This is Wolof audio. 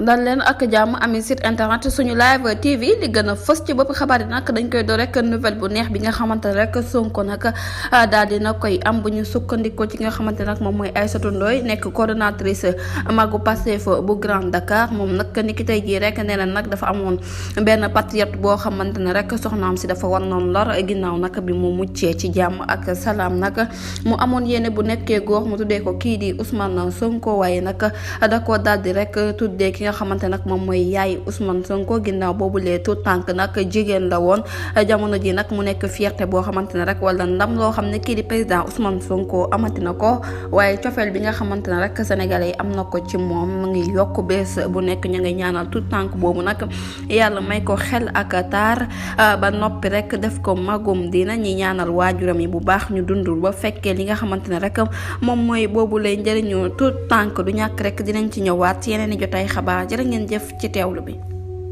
dal leen ak jàmm ami site internet suñu live tv li gën a fës ci bopp xabaar yi nag dañ koy do rek nouvelle bu neex bi nga xamante ne rek Sonko nag daal dina koy am bu ñu sukkandikoo ci nga xamante nag moom mooy Aïssatou Ndoye nekk coordonnatrice magu Pastef bu Grand Dakar moom nag ni ki tey jii rek nee na nag dafa amoon benn patriote boo xamante ne rek soxnaam si dafa war noonu lor ginnaaw nag bi mu muccee ci jàmm ak salaam nag mu amoon yéene bu nekkee góor mu tuddee ko kii di Ousmane Sonko waaye nag da koo daal di rek tuddee ki nga xamante nag moom mooy yaay Ousmane Sonko ginnaaw boobu lee tout tànk nag jigéen la woon jamono ji nag mu nekk fierté boo xamante ne rek wala ndam loo xam ne kii di président Ousmane Sonko amati na ko waaye cofeel bi nga xamante ne rek sénégalais yi am na ko ci moom mu ngi yokk bés bu nekk ñu ngi ñaanal tout tànk boobu nag yàlla may ko xel ak taar ba noppi rek def ko magum dina ñi ñaanal waajuram yi bu baax ñu dundul ba fekkee li nga xamante ne rek moom mooy boobu lay njëriñu tout tànk du ñàkk rek dinañ ci ñëwaat yeneen i jotaay xabaar jërë ngeen jëf ci teewlu bi